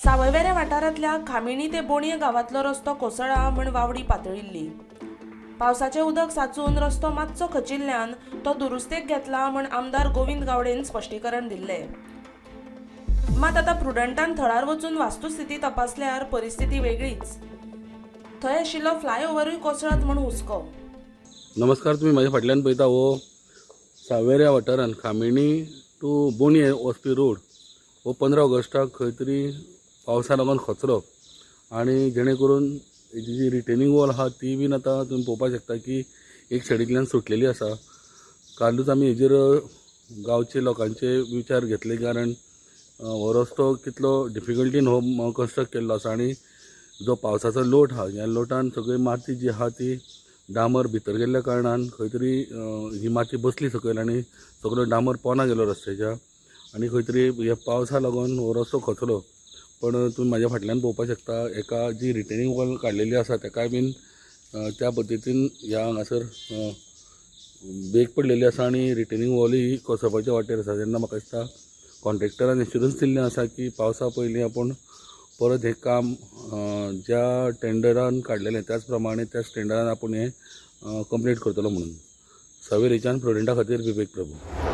सावयवेऱ्या वाठारांतल्या खामिणी ते बोणये गांवांतलो रस्तो कोसळ्ळा म्हण वावडी पातळिल्ली. पावसाचें उदक साचून रस्तो मातसो खचिल्ल्यान तो दुरुस्तेक घेतला म्हण आमदार गोविंद गावडेन स्पश्टीकरण दिल्लें. मात आतां प्रुडंटान थळार वचून वास्तुस्थिती तपासल्यार परिस्थिती वेगळीच. थंय आशिल्लो फ्लायओव्हरूय कोसळत म्हूण हुस्को. नमस्कार. तुमी म्हाज्या फाटल्यान पळयता हो सावेऱ्या वाठारान खामेणी टू बोणये वचपी रोड हो 15 ऑगस्टाक खंय तरी पावसा लागून खचलो आनी जेणे करून हेजी जी रिटेनिंग वॉल आहा ती बीन आतां तुमी पळोवपाक शकता की एक सायडींतल्यान सुटलेली आसा. कालूच आमी हेजेर गांवचे लोकांचे विचार घेतले, कारण हो रस्तो कितलो डिफिकल्टीन हो कन्स्ट्रक्ट केल्लो आसा आनी जो पावसाचो लोट आहा, ह्या लोटान सगळी माती जी आहा ती डांबर भितर गेल्ल्या कारणान खंय तरी ही माती बसली सकयल आनी सगळो डांबर पोना गेलो रस्त्याच्या आनी खंय तरी ह्या पावसा लागून हो रस्तो खचलो. पण तुमी म्हाज्या फाटल्यान पळोवपाक शकता, एका जी रिटेनिंग वॉल काडलेली आसा तेकाय बीन त्या पद्दतीन ह्या हांगासर बेक पडलेली आसा आनी रिटेनिंग वॉल ही कोसळपाच्या वाटेर आसा. तेन्ना म्हाका दिसता कॉन्ट्रेक्टरान एश्युरन्स दिल्लें आसा की पावसा पयलीं आपूण परत हें काम ज्या टेंडरान काडलेलें त्याच प्रमाणे त्याच टेंडरान आपूण हें कंप्लीट करतलो म्हणून. सावेरेच्यान प्रुडंटा खातीर विवेक प्रभू.